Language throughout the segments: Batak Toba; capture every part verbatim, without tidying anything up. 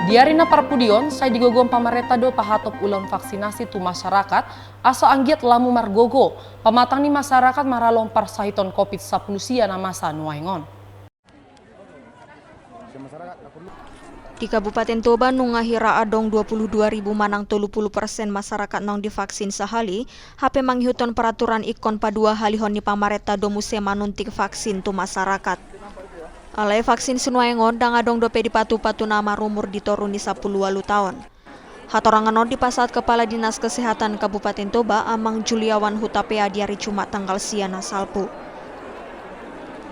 Di ari na parpudi on, sai digogohon pamarenta do pahatop ulaon vaksinasi tu masyarakat, asa anggiat lamu margogo pamatang ni masyarakat maralohon parsahiton covid sampulu sia na masa nuaeng on. Di Kabupaten Toba nunga hira adong dua puluh dua ribu manang tolu puluh persen masyarakat naung divaksin sahali, hape mangihuthon peraturan ingkon paduahalihon ni pamarenta do muse manuntik vaksin tu masyarakat. Alai vaksin sinuaeng on ndang adong dope dipatupa tu na marumur di toru ni sampulu ualu taon. Hatorangan on dipasahat Kepala Dinas Kesehatan Kabupaten Toba, Amang Juliawan Hutapea, di ari Jumat tanggal sia na salpu.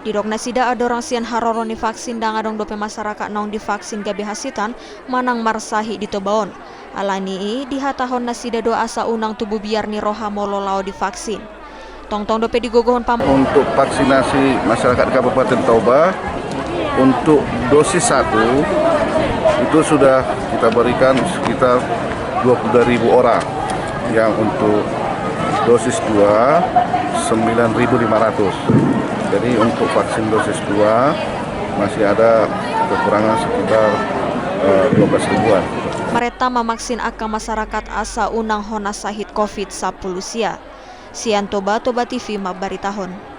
Didok nasida, andorang sian haroro ni vaksin ndang adong dope masyarakat naung divaksin gabe hasitan manang marsahit di Toba on. Alani i dihatahon nasida do asa unang tubu biar ni roha molo laho divaksin. Tongtong dope digogohon pam- Untuk vaksinasi masyarakat Kabupaten Toba, untuk dosis satu itu sudah kita berikan sekitar dua puluh dua ribu orang, yang untuk dosis dua, sembilan ribu lima ratus. Jadi untuk vaksin dosis dua masih ada kekurangan sekitar, eh, dua belas ribuan. Pamarenta mamaksin angka masyarakat asa unang hona sahit covid sampulu sia. Sian Toba, Toba T V mambaritahon.